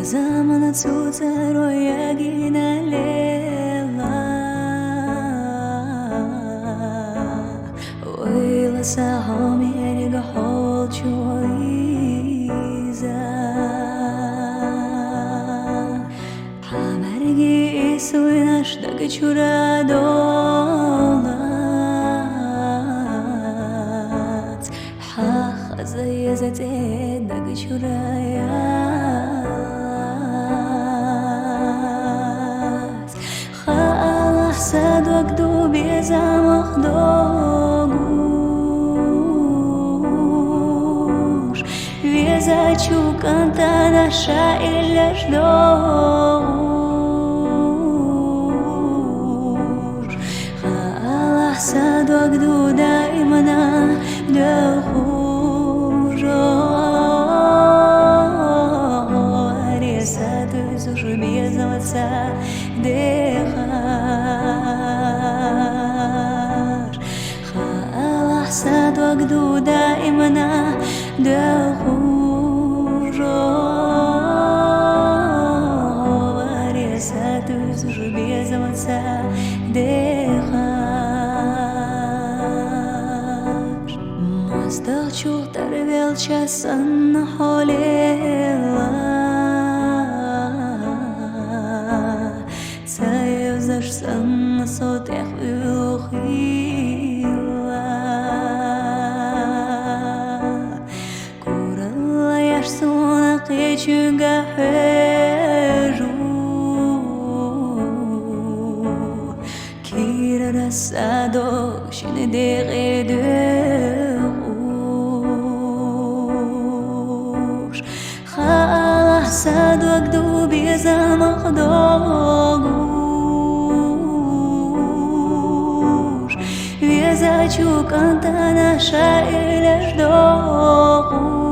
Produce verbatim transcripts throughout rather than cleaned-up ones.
Замана цуцаро ягина лела, ойла са хомерга холчуиза. Хамарги исуйнаш даг чура долац. Хахаза еза те даг чурая. Халахса дог ду безамах догуш. Веза чукантана шаиллеш догуш. Халахса дог ду даимана дохужо. Реса тузуш безамца дехаш. Халахса дог ду даимана дохужо. Реса тузуш безамца дехаш. Мастах чухтар велчасан холела. Цаевзаш сан сотех уйла хила. Куралла яш суна кечунга хежу. Кирара садо шин дегедуш. Халахса дог ду безамах догуш. Веза чукантана шаиллеш догуш.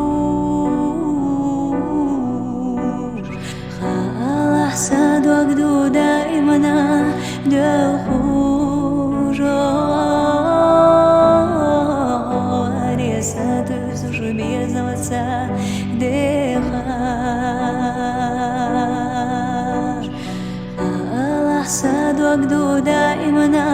Халахса дог ду даимана дохужо. Реса тузуш безамца дехаш. Халахса дог ду даимана